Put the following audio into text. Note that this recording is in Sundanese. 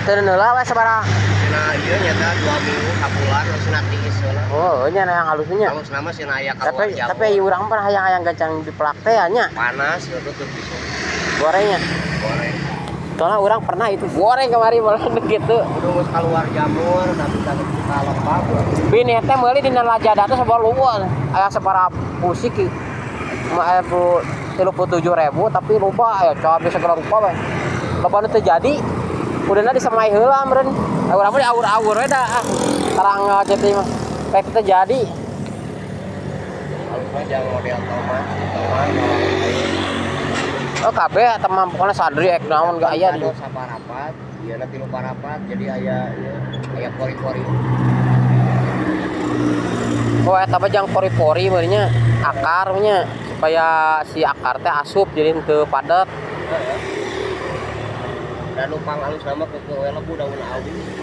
Teu heula we sabaraha. Cenah ieu nyata 2 minggu sabulan cenah tiis heula. Oh, nya yang halusnya. Halus nama cenah aya keluar Tapi jamur. Tapi urang pernah hayang-hayang gancang dipelak teh nya. Panas gitu tuh bisa. Gorengnya. Goreng. Soalnya urang pernah itu goreng kemarin malah gitu. Udah geus keluar jamur tapi kan buka lembab. Bini teh meuli dina Lazada teh sebuah luar. Aya sabaraha pusik ki. Ma 37.000, tapi loba aya cabe segala rupa we. Loba nu teu jadi. Udahna disemai heula meureun. Urang mah diawur-awur we da ah. Tarang jadi mah. Kayak teu jadi. Halus mah jangan model tomat, tomat bawang. Oh, kabeh eta mah pokoknya sadri ek naon gak aya di. Ado saparapat, ieu na tilu parapat, jadi aya ieu aya pori-pori. Oh, eta mah jang pori-pori meureun akar nya, supaya si akar teh asup jadi henteu padet. Heeh. Dan nu pang halus nama ke we lebu daun awi.